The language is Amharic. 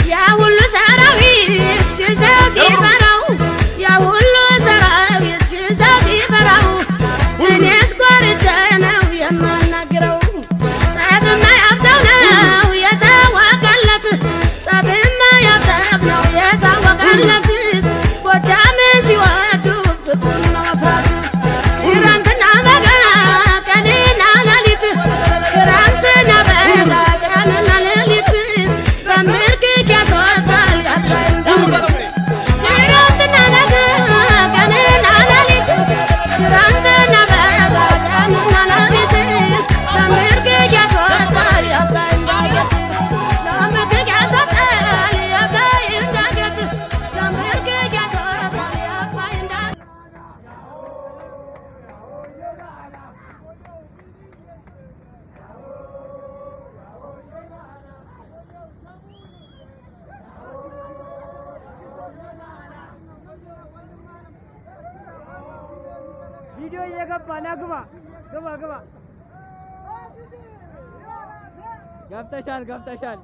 ያ ሁሉ ሰራዊት ሲዘው ሲፈራው፣ ያ ሁሉ ሰራዊት ሲዘው ሲፈራው፣ እኔስ ኮርቼ ነው የማናግረው። ጠብማ ያብጠው ነው የታወቀለት፣ ጠብማ ያብጠው ነው የታወቀለት። ጎጃምን ሲወዱ ፍቅሩን መፍራት። ክረምትና በጋ፣ ቀንና ሌሊት፣ ክረምትና በጋ፣ ቀንና ሌሊት በምርክክ ያስወጣል ያባይን ዳገት። ክረምትና በጋ፣ ቀንና ሌሊት፣ ክረምትና በጋ፣ ቀንና ሌሊት በምርክክ ያስወጣል ያባይን ዳገት፣ በምርክክ ያስወጣል ያባይን ዳገት፣ በምርክክ ያስወጣል ያባይን ዳገት። ቪዲዮ እየገባ ና፣ ግባ ግባ ግባ። ገብተሻል ገብተሻል።